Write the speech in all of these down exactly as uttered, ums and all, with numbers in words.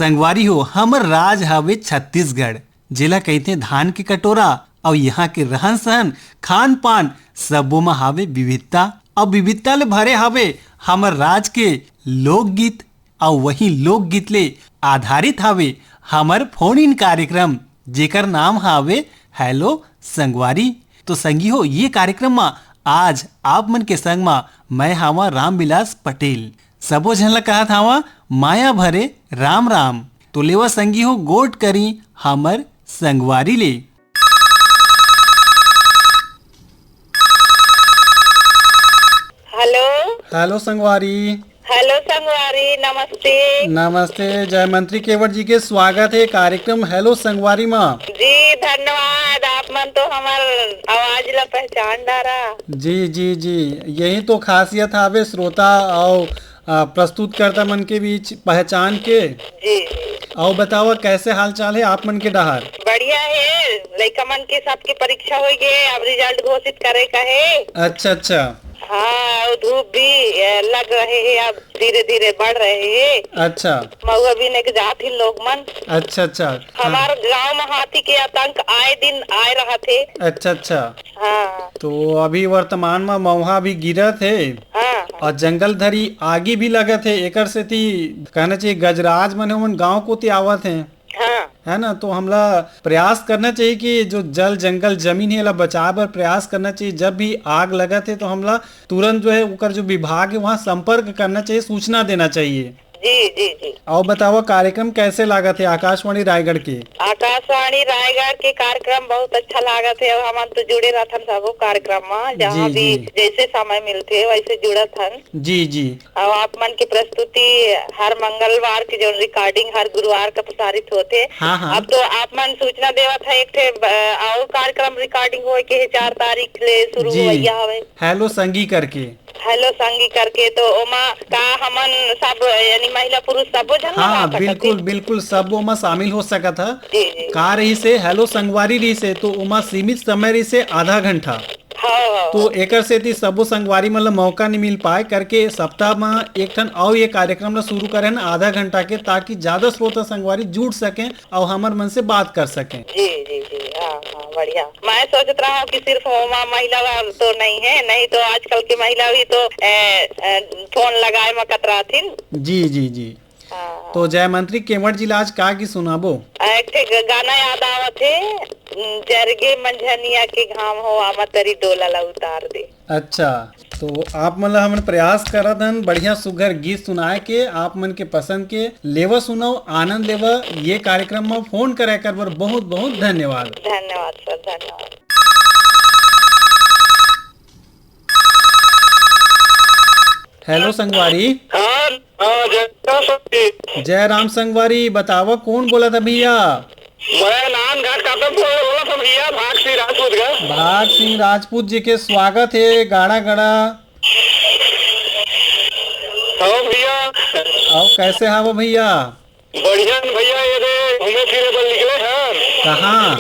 संगवारी हो, हमर राज हवे छत्तीसगढ़, जेला कहिथे धान के कटोरा। अउ यहाँ के रहन सहन, खान पान, सबो म हावे विविधता। अउ विविधता ले भरे हावे हमर राज के लोकगीत। अउ वही लोकगीत ले आधारित हावे हमर फोन इन कार्यक्रम, जेकर नाम हावे हेलो संगवारी। तो संगी हो, ये कार्यक्रम म आज आप मन के संग म मैं हावा रामविलास पटेल। सबो झन ला कहत हावा माया भरे राम राम। तो लेवा संगी हो, गोठ करी हमर संगवारी ले। हेलो। हेलो संगवारी। हेलो संगवारी, नमस्ते। नमस्ते, जयमंत्री केवट जी के स्वागत हे कार्यक्रम हेलो संगवारी मा। जी धन्यवाद, आप मन तो हमर आवाज ला पहचान डारा। जी जी जी, यही तो खासियत हावे श्रोता अउ, आ, प्रस्तुतकर्ता मन के बीच पहचान के। जी जी। अउ बतावा, कैसे हाल चाल हे आप मन के डहार? बढ़िया हे, लइका मन के सबके परीक्षा हो गे, अब रिजल्ट घोषित करे का हे। अच्छा अच्छा। हाँ, अउ धूप भी, ए, लग रहे हे, अब धीरे धीरे बढ़ रहे हे। अच्छा। महुआ बीने के जात ही लोग मन। अच्छा अच्छा। हाँ। हमार गांव में हाथी के आतंक आए दिन आए रहत हे। अच्छा अच्छा। हाँ। तो अभी वर्तमान में मौहा भी गिरत हे। हाँ। अउ जंगल धरी आगी भी लगत हे, एकर सेती कहना चाहिए गजराज मन हे, ओमन गांव कोती आवत हे। हाँ। है ना, तो हमला प्रयास करना चाहिए कि जो जल, जंगल, जमीन हे, एला बचाए बर प्रयास करना चाहिए। जब भी आग लगत हे, तो हमला तुरंत जो है ओकर जो विभाग हे, वहाँ संपर्क करना चाहिए, सूचना देना चाहिए। जी जी जी। अउ बतावा, कार्यक्रम कैसे लागत हे आकाशवाणी रायगढ़ के? आकाशवाणी रायगढ़ के कार्यक्रम बहुत अच्छा लागत हे, अउ हमन तो जुड़े रहथन सबो कार्यक्रम में, जहाँ जी, भी जी। जैसे समय मिलथे वैसे जुड़त हन। जी जी। अउ आप मन के प्रस्तुति हर मंगलवार के जो रिकॉर्डिंग हर गुरुवार का प्रसारित होथे। हाँ, हाँ। अब तो आप मन सूचना देवत है, एक ठे ब-, अउ कार्यक्रम रिकॉर्डिंग होए के हे, चार तारीख ले शुरू जी। होवइया हवे। हेलो संगी करके। हेलो संगी करके, तो ओमा का हमन सब यानी महिला पुरुष सबो झन हाँ, लगा सकत बिल्कुल, ही? बिल्कुल, सब ओमा शामिल हो सकत ह। जी, जी। का रहिस हे, हेलो संगवारी रहिस हे, तो ओमा सीमित समय रहिस हे, आधा घंटा। हाँ, हाँ, तो हाँ। एकर सेती सबो संगवारी मन ल मौका नइ मिल पाए करके सप्ताह म एक ठन अउ ये कार्यक्रम ल शुरू करे हन आधा घंटा के, ताकि ज्यादा श्रोता संगवारी जुड़ सकें अउ हमर मन से बात कर सकें। जी, जी, जी, हाँ, हाँ, बढ़िया। मैं सोचत रहा हूँ कि सिर्फ ओमा महिला वाल तो नहीं है, नहीं तो आजकल के महिला भी तो, ए, ए, फोन लगाए म कतराथिन। जी, जी, जी। हाँ। तो जयमंत्री केवट जी ला आज का गीत सुनाबो? एक ठे ग-, गाना याद आवत हे, उम, जरगे मंझनिया के घाम हो, आमा तरी डोला ला उतार दे। अच्छा, तो आप मन ला हमन प्रयास करत हन बढ़िया सुघर गीत सुनाए के, आप मन के पसंद के। लेवा सुनव, आनंद लेवा। ये कार्यक्रम म फोन करे कर बर बहुत बहुत धन्यवाद। धन्यवाद सर, धन्यवाद। हेलो संगवारी। हाँ, हाँ, जय राम संगवारी। जय राम संगवारी, बतावा कौन बोलत हे भैया? मैं नानघाट कातम बोल, बोलत हूँ भैया, भाग सिंह राजपूत का। भाग सिंह राजपूत जी के स्वागत हे गाड़ा गाड़ा। हाँ भैया। अउ कैसे हावो भैया? बढ़िया न भैया, ये दे घूमे फिरे बर निकले हन। कहाँ?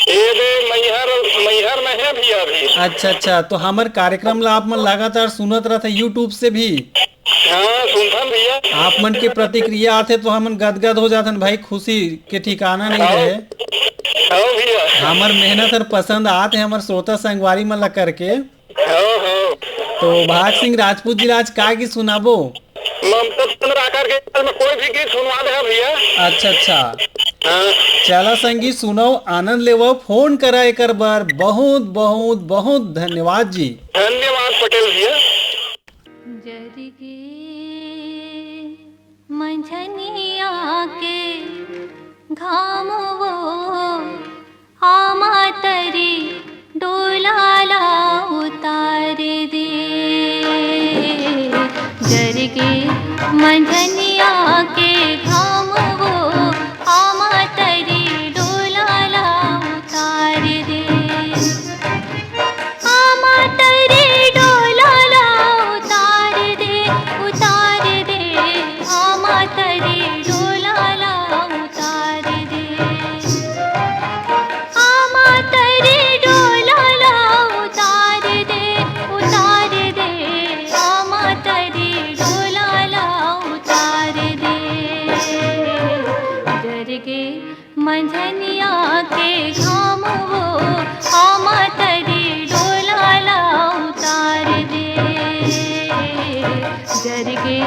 ये दे मैहर, मैहर में है भैया अभी। अच्छा अच्छा, तो हमर कार्यक्रम ला आप मन लगातार सुनत रहत हे YouTube से भी? हाँ, सुनथन भैया। आप मन के प्रतिक्रिया आथे तो हमन गदगद हो जाथन भाई, खुशी के ठिकाना नहीं हाँ। रहे। हाँ भैया। हमर मेहनत हर पसंद आत हे हमर श्रोता संगवारी मन ला करके। हाँ, हाँ। तो भाग सिंह राजपूत जी ला आज का गीत सुनाबो? ममता चंद्र आकर के में कोई भी गीत सुनवा दे भैया। अच्छा, अच्छा। हाँ। चला संगी सुनव, आनंद लेवव, फोन करा एकर बर। बहुत, बहुत, बहुत धन्यवाद जी। धन्यवाद पटेल भैया। जरगे मंझनिया के घाम वो, आमा तरी डोला ला उतार दे। जरगे मंझनिया के घाम वो, आमा तरी डोला ला उतार दे। आमा तरी डोला ला उतार दे, उतार दे। आमा तरी डोला ला उतार दे। आमा तरी डोला ला उतार दे, उतार दे। आमा तरी डोला ला उतार धनिया के घाम वो, आमा तरी डोला ला उतार दे। जरगे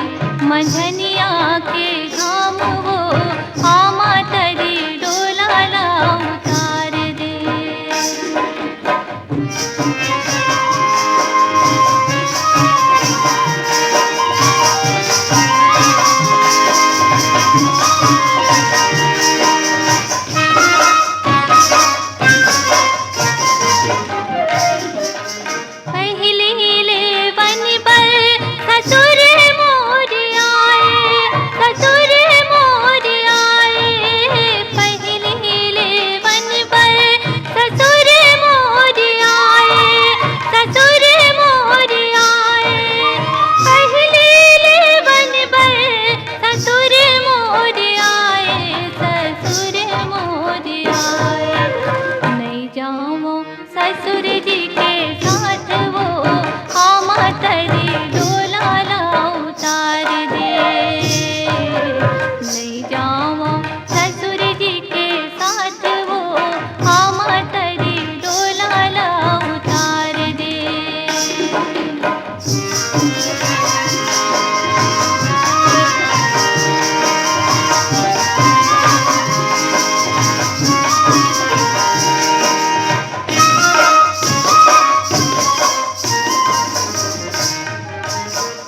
मझनिया के घाम वो, आमा तरी डोला ला उतार दे। पहिले ले वन बर ससुर मोर आए, ससुर मोर आए। पहिले ले वन बर ससुर मोर आए, ससुर मोर आए। पहिले ले वन बर ससुर मोर आए, ससुर मोर आए। नहीं जावों ससुर जी के साथ वो, आमा तरी डोला ला उतार दे। नहीं जावों ससुर जी के साथ वो, आमा तरी डोला ला उतार दे।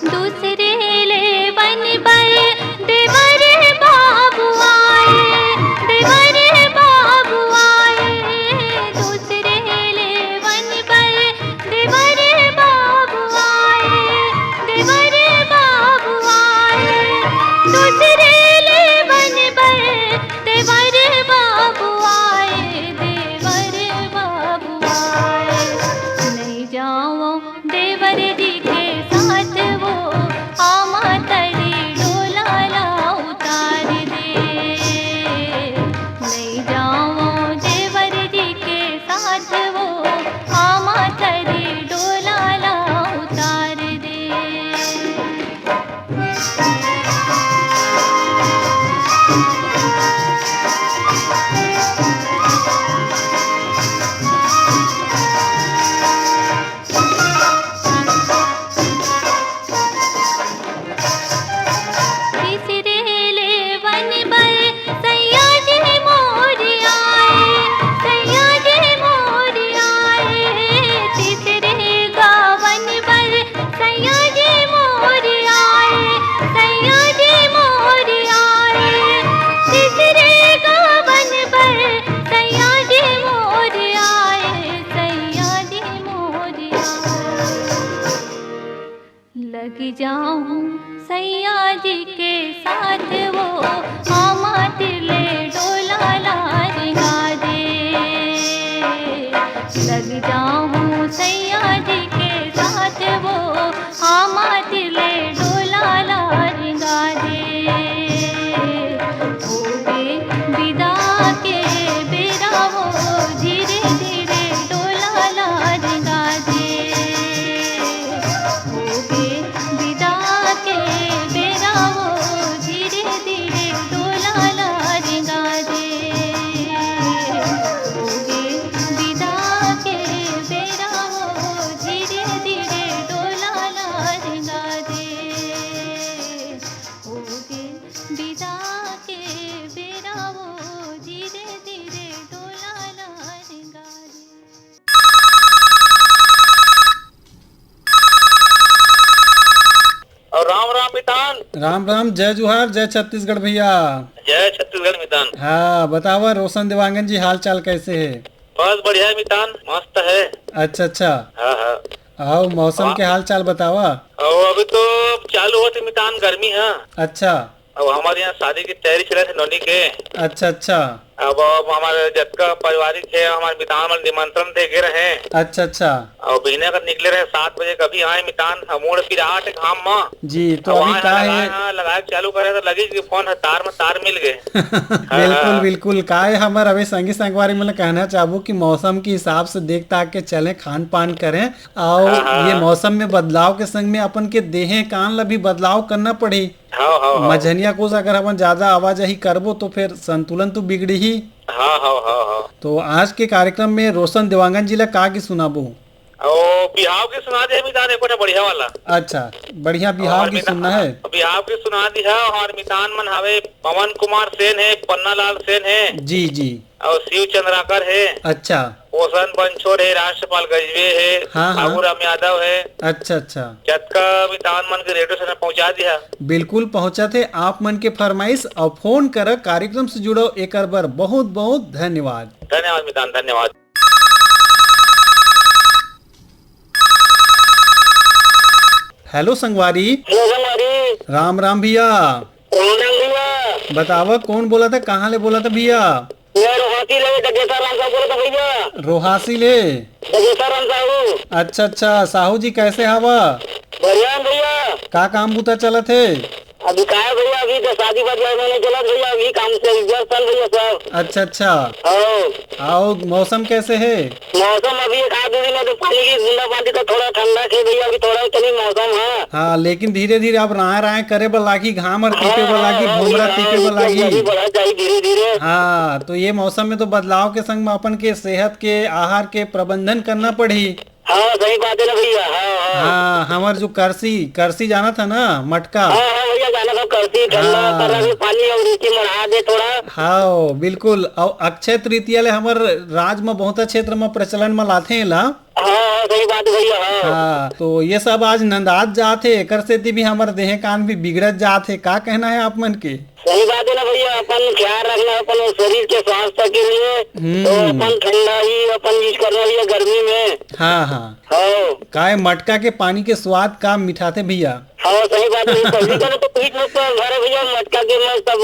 दूसरे ले वन बर देवर बाबू आए, देवर बाबू आए। दूसरे ले वन बर देवर बाबू आए, देवर बाबू आए। दूसरे ले वन बर देवर बाबू आए, देवर बाबू आए। नहीं जावों देवर जी के साथ वो, आमा तरी डोला ला उतार दे। नहीं जावों देवर जी के साथ वो, आमा तरी डोला ला उतार दे। तीसरे ले वन बर सैया जी मोर आए, सैया जी मोर आए। तीसरे गावन बर सैया जी मोर आए, सैया जी मोर आए। तीसरे गावन बर सैया जी मोर आए, सैया जी मोर आए। लग जाऊं सैया जी के साथ वो, आमा तिले डोला ला रिंगा दे। लग जाऊं सैया जी के साथ वो, आमा तिले डोला ला रिंगा दे। होगे विदा के बेरा वो, धीरे धीरे डोला ला रिंगा दे। होगे विदा के बेरा वो, धीरे धीरे डोला ला रिंगा दे। होगे विदा के बेरा वो, धीरे धीरे डोला ला रिंगा दे। होगे विदा के बेरा वो, धीरे धीरे डोला ला रिंगा दे। और राम राम मितान। राम राम, जय जोहार, जय छत्तीसगढ़ भैया। जय छत्तीसगढ़ मितान। हाँ, बतावा रोशन देवांगन जी, हाल चाल कैसे है? बस बढ़िया है मितान, मस्त है। अच्छा, अच्छा। हाँ, हाँ। आओ, मौसम हाँ। के हाल चाल बतावा। और अभी तो चालू होत हे मितान, गर्मी है। अच्छा। अब हमारे यहाँ शादी की तैयारी चलत हे नोनी के। अच्छा, अच्छा। अब, अब हमारे जतका पारिवारिक हे, हमारे मितान मन निमंत्रण दे गे रहे। अच्छा, अच्छा। और बिहने कर निकले रहे सात बजे, कभी आए मितान, हम मुड़ पिरात हे घाम म। जी, तो अब अभी आए का हैं, है? लगाए, हाँ, लगाए चालू करे तो लगी कि फोन ह तार म तार मिल गए। हाँ, बिल्कुल, हाँ। बिल्कुल। का है, हमर अभी संगी संगवारी मन ल कहना चाहबो कि मौसम के हिसाब से देख ताक के चलें, खान पान करें, और हाँ, हाँ, ये हाँ। मौसम में बदलाव के संग में अपन के देहे कान ला भी बदलाव करना पड़ही। हाँ, हाँ, हाँ। मझनिया कोस अगर हमन ज्यादा आवाजाही करबो तो फिर संतुलन तो बिगड़ही। हाँ, हाँ, हाँ, हाँ। तो आज के कार्यक्रम में रोशन देवांगन जी ला का गीत सुनाबो? ओ, बिहाव के सुना दे, मितान, एक ठो बढ़िया वाला। अच्छा, बढ़िया बिहाव और गीत मितान, सुनना है। बिहाव के सुना दिहा, और मितान मन हवे, पवन कुमार सेन है, पन्ना लाल सेन है। जी, जी। और शिव चंद्राकर है। अच्छा। पोषण पंचोर है, राष्ट्रपाल गजबे है, हाँ, हाँ। बाबूराम यादव है। अच्छा, अच्छा। जतका मितान मन के रेडियो से पहुंचा दिहा। बिल्कुल पहुंचत हे आप मन के फरमाइश, और फोन कर कार्यक्रम से जुड़ो, एकर बर बहुत बहुत धन्यवाद। धन्यवाद मितान, धन्यवाद। हेलो संगवारी। हेलो संगवारी। राम राम भैया। राम राम भैया। बतावा, कौन बोला था, कहाँ ले बोला था भैया? मैं रोहासी ले जगेश्वर राम साहू बोला था भैया। रोहासी ले। जगेश्वर राम साहू। अच्छा अच्छा, साहू जी कैसे हवा? बढ़िया है भैया। का काम बूता चलत हे? अभी का है भैया, अभी तो शादी वादी में नहीं चलत भैया, अभी काम से व्यस्त है भैया सब। अच्छा अच्छा। हाँ। आओ, मौसम कैसे है? मौसम अभी एक आध दिन में तो पानी की बूंदा बांदी तो थोड़ा ठंडा के भैया, अभी थोड़ा तनी मौसम है। हाँ, लेकिन धीरे धीरे अब राय राय करे बर लागी, घाम और तीते बर लागी, हाँ, भोमरा हाँ, तीते बर हाँ, लागी। अभी बढ़त जाई धीरे धीरे। हाँ, तो ये मौसम में तो बदलाव के संग में अपन के सेहत के, आहार के प्रबंधन करना पड़ही। हाँ, सही बात है ना भैया। हाँ, हाँ। हाँ, हमर जो करसी, करसी जानत है ना, मटका। हाँ, हाँ भैया, जाना था करसी, ठंडा हाँ। कर रहा है, पानी और नीचे मढ़ा दे थोड़ा। हाँ, बिल्कुल। और अक्षय तृतीया ले हमर राज में बहुत क्षेत्र में प्रचलन में लाथे ला। हाँ, हाँ, सही बात है भैया, हाँ। हाँ, तो ये सब आज नंदात जात हे, एकर सेती भी हमर देह कान भी बिगड़त जात हे। का कहना है आप मन के? सही बात है ना भैया, अपन ख्याल रखना अपन शरीर के स्वास्थ्य के लिए, हम्म। तो अपन ठंडा ही अपन यूज करना भैया गर्मी में। हाँ, हाँ। हाँ। काय मटका के पानी के स्वाद का मिठाथे भैया। हाँ, सही बात है, पहली का तो कुछ लोग तो घर है भैया, मटका के में सब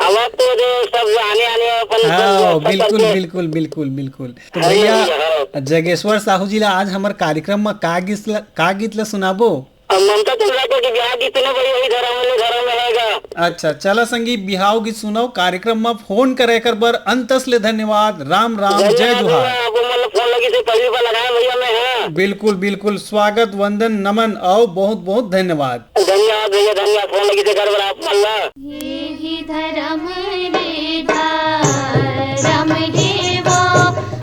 आवाज तो जो सब आने आने अपन हाँ, सब बिल्कुल, करते हैं। बिल्कुल, बिल्कुल, बिल्कुल। तो हाँ, भैया, भैया, हाँ। जगेश्वर साहू जी ला आज हमर कार्यक्रम में का गीत ला, का गीत ला सुनाबो? अब ममता चंद्राकर के बिहाव गीत सुनो भैया, वही धर्म में, धर्म में रहेगा। अच्छा, चला संगी, बिहाव गीत सुनाओ, कार्यक्रम में फोन करे कर बर अंतस ले धन्यवाद। राम राम, जय धन्यवाद जोहार। भैया, आपको मतलब फोन लगी से पहली बार लगाया भैया मैं, हाँ। बिल्कुल, बिल्कुल, स्वागत, वंदन, नमन, आओ, बहुत, बहुत धन्यवाद। धन्यवाद भैया, धन्यवाद, फोन लगी से कर बर आप मन ला। ये ही धर्म रे धर्म हे वो,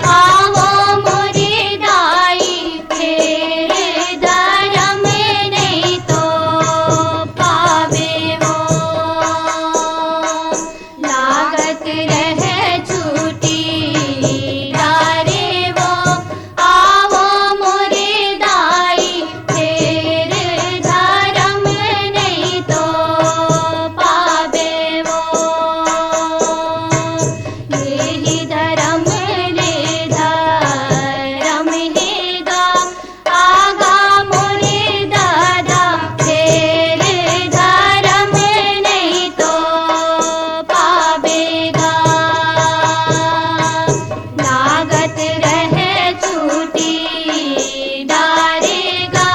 आवो मोरे दाई, फेर धर्म नहीं तो पावे वो। लागत रहे छुट्टी डारे वो, आवो मोरे दाई, फेर धर्म नहीं तो पावे वो। यही धर्म रे धर्म हे गा, आगा मोरे दादा, फेर धर्म नहीं तो पावेगा। लागत रहे छुट्टी डारेगा,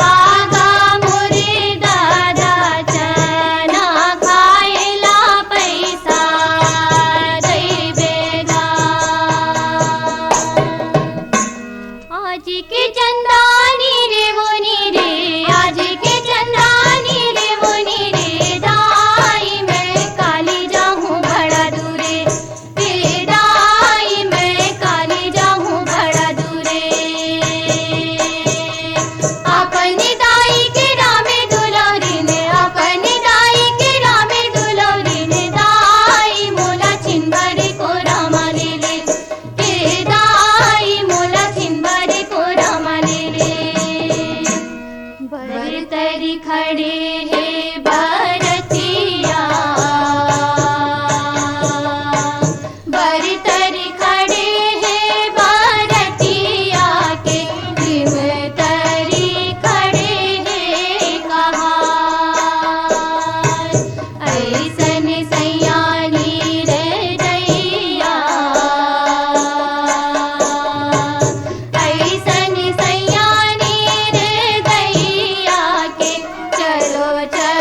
आगा मोरे दादा, चना खाए ला पैसा देबेगा। आज के चंदानी रे वो नी रे, आज के चंदानी रे वो नी रे, दाई मैं काली जाहूँ बड़ा दूरे, ए दाई मैं काली जाहूँ बड़ा दूरे। अपने दाई के रामे दुलौरी ने, अपने दाई के रामे दुलौरी ने, दाई मोला चिन्हबरी कोरा मा ले ले। ए दाई मोला चिन्हबरी कोरा मा ले ले। बरतरी खड़े हे बरतिया, बरतरी खड़े हे बरतिया के, भीम तरी खड़े हे कहार। ऐसन सैयानी रे दैया, ऐसन सैयानी रे दैया के, चलो चलो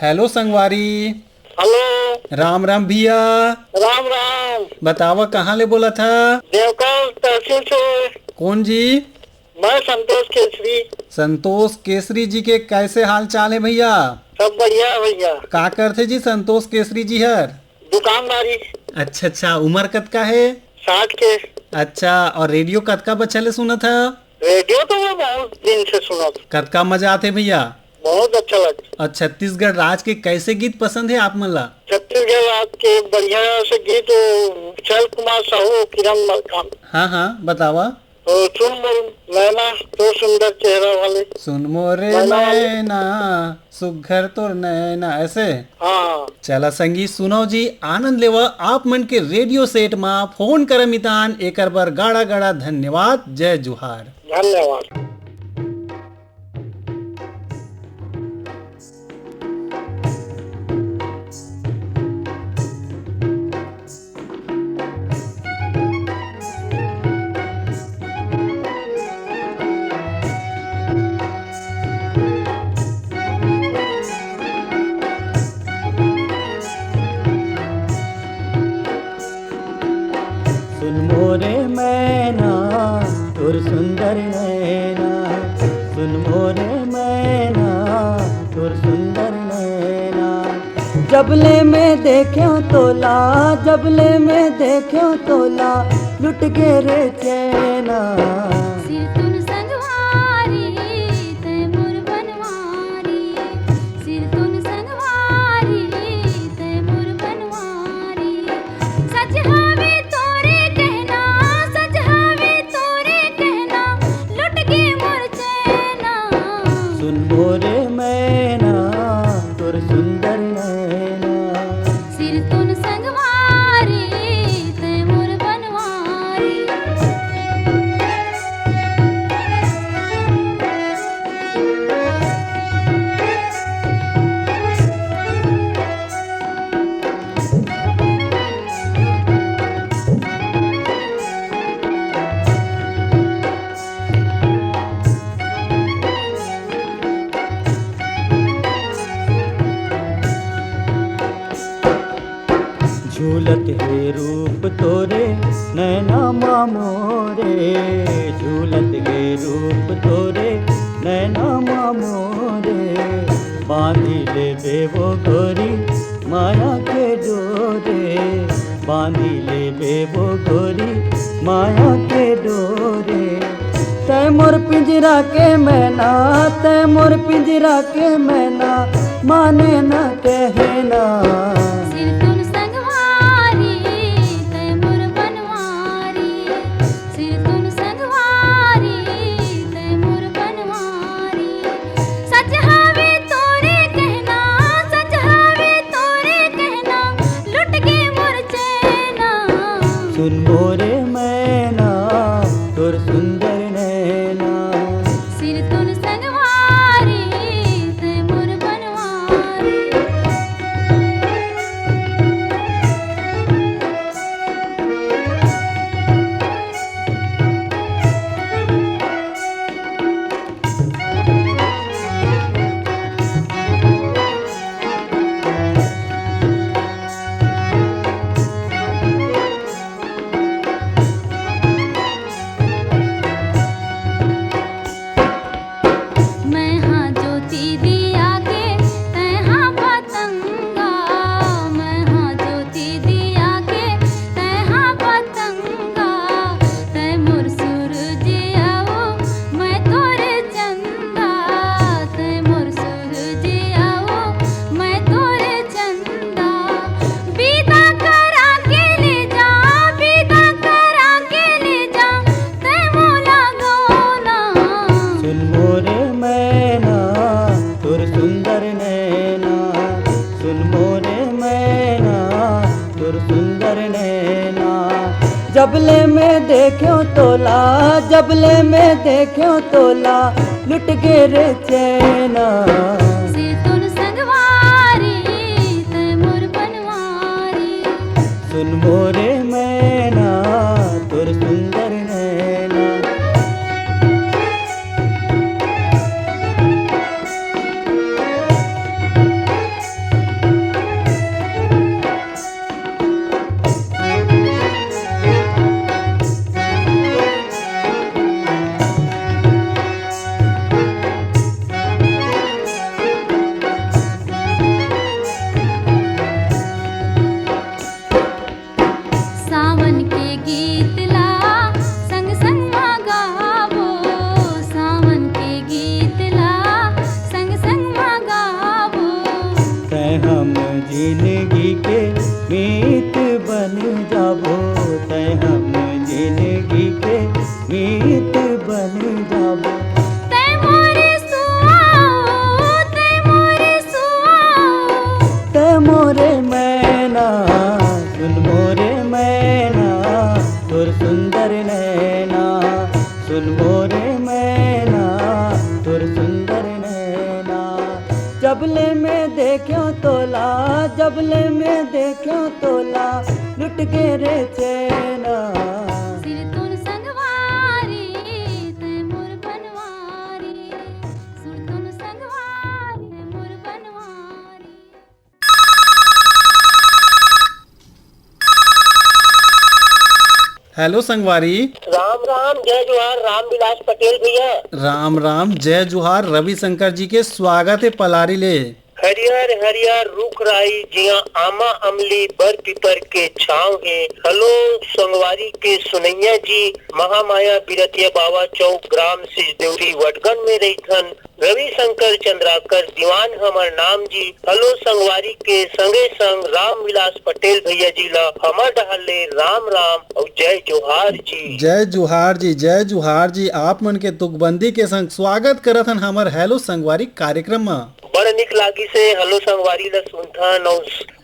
हेलो संगवारी। हेलो। राम राम भैया। राम राम। बतावा, कहाँ ले बोलत हा? देवकर तहसील से। कौन जी? मैं संतोष केसरी। संतोष केसरी जी के कैसे हाल चाल है भैया? सब बढ़िया है भैया। का करथे जी संतोष केसरी जी हर? दुकानदारी। अच्छा अच्छा, उम्र कतका है? साठ के। अच्छा, और रेडियो कतका बछर ले सुनत हा? रेडियो तो मैं बहुत दिन से सुनत। कतका मजा आथे भैया? बहुत अच्छा लगे। और छत्तीसगढ़ राज के कैसे गीत पसंद है आप मन ला? छत्तीसगढ़ राज के बढ़िया से गीत, कुशल कुमार साहू, किरण मलकान। हाँ हाँ, बतावा। ओ, सुन मोर नैना, तो सुंदर चेहरा वाले। सुन मोरे नैना वाले। नैना, सुघर तोर नैना, ऐसे। हाँ। चला संगी, सुनो जी, आनंद लेवा आप मन के रेडियो सेट मा। फोन करम इतान, एकर बर गाड़ा गाड़ा धन्यवाद। जय जुहार। धन्यवाद। सुन मोरे मैना, तोर सुंदर नैना। सुन मोरे मैना, तोर सुंदर नैना। जबले मैं देख्यो तोला, जबले मैं देख्यो तोला, लुट गे रे चैना। सिरतुन संगवारी, तै मोर बनवारी। सिरतुन संगवारी, तै मोर बनवारी। सच हवे तोरे कहना, सच हवे तोरे कहना, लुट गे मोर चैना। सुन मोरे मैना, तोर सुंदर नैना। सिरतुन संगवारी, तै मोर बनवारी। झूलत हे रूप तोरे नैना मा मोरे, झूलत हे रूप तोरे नैना मा मोरे। बांधी लेबे वो गोरी माया के डोरे, बांधी लेबे वो गोरी माया के डोरे। तै मोर पिंजरा के मैना, तै मोर पिंजरा के मैना, माने ना कहना। सिरतुन संगवारी, तै मोर बनवारी। सिरतुन संगवारी, तै मोर बनवारी। सच हवे तोरे कहना, सच हवे तोरे कहना, लुट गे मोर चैना। सुन मोरे मैना, तोर सुंदर नैना। सिरतुन संगवारी, तै मोर बनवारी। मैं हाँ ज्योति दिया के, तै हाँ पतंगा। मैं हाँ ज्योति दिया के, तै हाँ पतंगा। तै मोर सूरज अउ मैं तोर चंदा। तै मोर सूरज अउ मैं तोर चंदा। विदा करा के ले जा, विदा करा के ले जा, तै मोला गौना। सुन मोरे मैना, तोर सुंदर नैना। सुन मोरे मैना, तोर सुंदर नैना। जबले मैं देख्यो तोला, जबले मैं देख्यो तोला, लुट गे रे चैना। सिरतुन संगवारी, तै मोर बनवारी। सुन मोरे मैना, तोर सुंदर नैना। जिंदगी के मीत बन जाबो, तै हम जिंदगी के मीत बन जाबो। तै मोरे सुआ ओ, तै मोरे सुआ ओ। तै मोरे मैना, सुन मोरे मैना, तोर सुंदर नैना, सुन मोरे मैना, तोर सुंदर नैना। जबले मैं देख्यों तोला, जबले मैं देख्यों तोला, लुट गे रे चैना। सिरतोन संगवारी, तै मोर बनवारी, सुरतोन संगवारी, तै मोर बनवारी। हेलो संगवारी। राम राम, जय जोहार, रामविलास पटेल भैया। राम राम, जय जोहार, रविशंकर जी के स्वागत हे पलारी ले। हरियर हरियर रुख राई, जिहां आमा अमली बर पीपर के छांव हे। हेलो संगवारी के सुनैया जी, महामाया बिरतिया बाबा चौक, ग्राम सिजदेवरी, वडगन में रहिथन। रविशंकर चंद्राकर दीवान हमर नाम जी। हेलो संगवारी के संगे संग रामविलास पटेल भैया जी ला हमर डहर ले राम राम अउ जय जोहार जी। जय जोहार जी, जय जोहार जी। आप मन के तुकबंदी के संग स्वागत करत हन हमर हेलो संगवारी कार्यक्रम म। बड़ निक लागिस हे हेलो संगवारी ला सुनथन अउ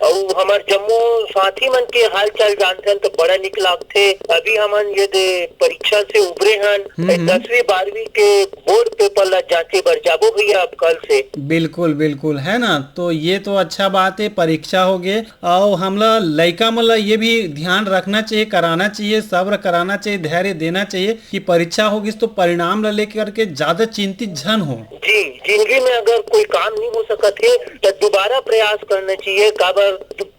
अउ हमर जम्मो साथी मन के हाल चाल जानथन तो बड़ा निक लागथे। अभी हमन ये दे परीक्षा से उबरे हन, हम्म, हम्म। दसवीं बारहवीं के बोर्ड पेपर ला जांचे बर जाबो भैया अब कल से। बिल्कुल, बिल्कुल, है ना? तो ये तो अच्छा बात है, परीक्षा हो गे। अउ हमला लइका मन ला ये भी ध्यान रखना चाहिए, कराना चाहिए, सब्र कराना चाहिए, धैर्य देना चाहिए कि परीक्षा हो गिस तो परिणाम ला लेकर के ज्यादा चिंतित झन हो। जी, जिंदगी में अगर कोई काम नहीं हो सकत हे तो दोबारा प्रयास करना चाहिए। काबर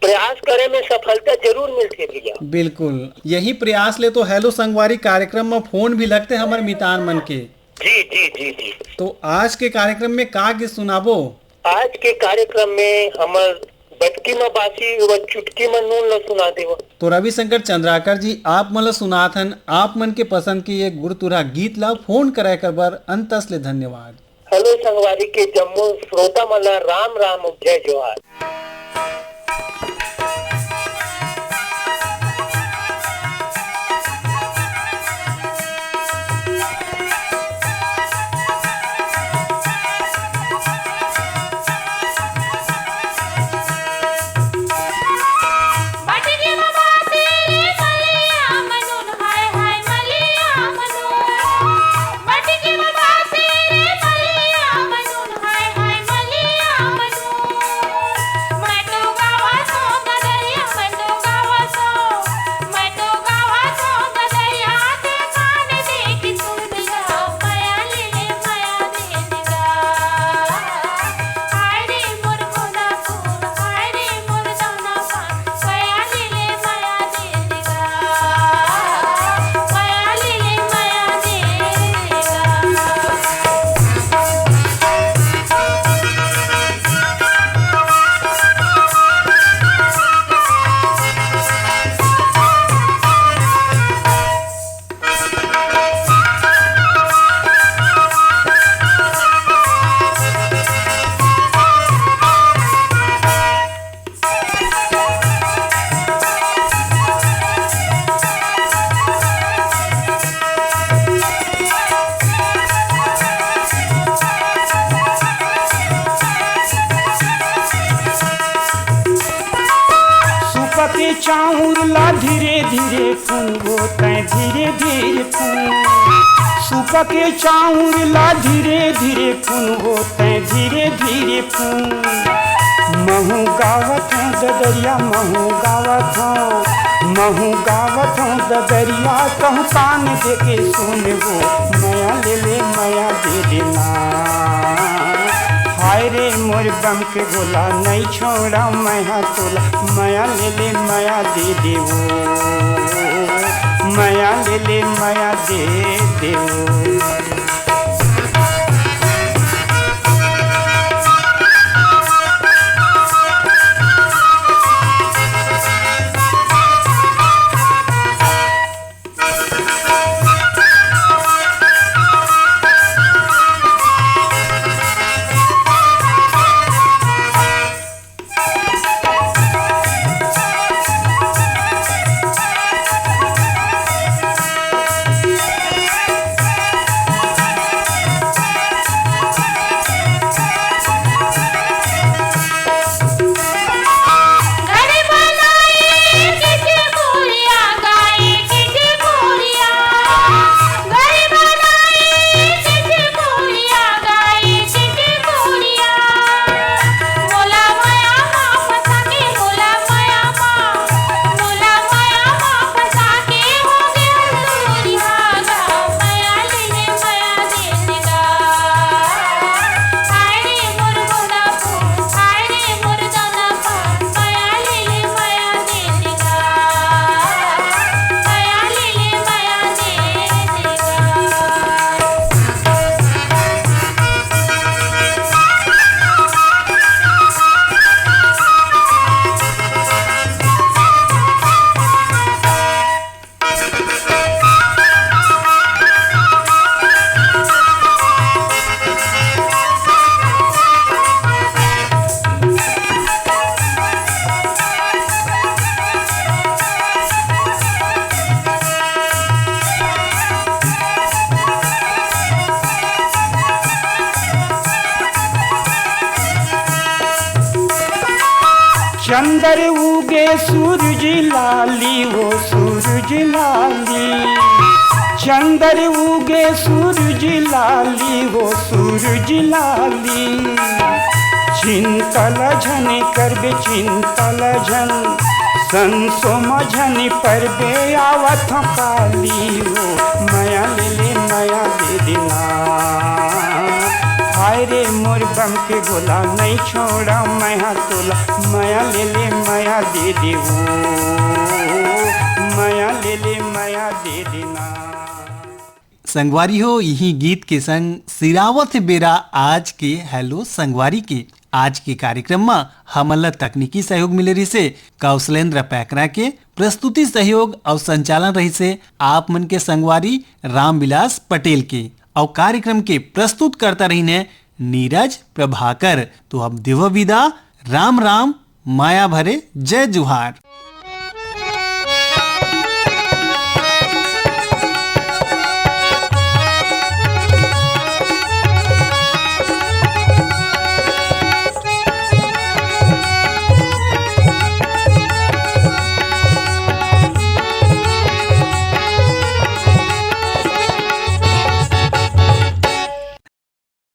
प्रयास करे में सफलता जरूर मिलथे भैया। बिल्कुल, यही प्रयास ले तो हेलो संगवारी कार्यक्रम में फोन भी लगथे हमर मितान मन के। जी, जी, जी, जी। तो आज के कार्यक्रम में का गीत सुनाबो? आज के कार्यक्रम में हमर बटकी म बासी व चुटकी म नून ल सुना देव। तो रविशंकर चंद्राकर जी, आप मन ल सुनात हन आप मन के पसंद के ये गुरतुरा गीत ला। फोन करे कर बर अंतस ले धन्यवाद। हेलो संगवारी के जम्मो श्रोता मन ला राम राम अउ जय जोहार। सुपा के चाउर ला धीरे धीरे फूंगो तैं, धीरे धीरे फूंग। सुपा के चाउर ला धीरे धीरे फूंगो तैं, धीरे धीरे फूंग। महू गावत हूँ ददरिया, महू गावत हूँ, महू गावत हूँ ददरिया, कहूँ कान दे के सुनबो, मया ले ले, मया दे देना। हाय रे मोर बम के गोला, नहीं छोड़ा मैं हा तोला, मया ले ले, मया दे देवो, मया ले ले, मया दे देवो। चंदर उगे सूरज लाली, वो सूरज लाली। चंदर उगे सूरज लाली, वो सूरज लाली। चिंता ल झन करबे, चिंता ल झन, संसो म झन परबे, आवत हंव काली वो। मया ले ले, मया दे देना। हाय रे मोर बम के गोला, नहीं छोड़ा मैं हा तोला। मया ले ले, मया दे दे वो। मया ले ले, मया दे देना। संगवारी हो, इही गीत के संग सिरावत हे बेरा आज के हेलो संगवारी के। आज के कार्यक्रम म हमन ल तकनीकी सहयोग मिले रहिसे कौशलेंद्र पैकरा के, प्रस्तुति सहयोग अउ संचालन रहिसे आप मन के संगवारी रामविलास पटेल के, अउ कार्यक्रम के प्रस्तुतकर्ता रहिने नीरज प्रभाकर। तो अब देवो विदा, राम राम, मया भरे जय जुहार।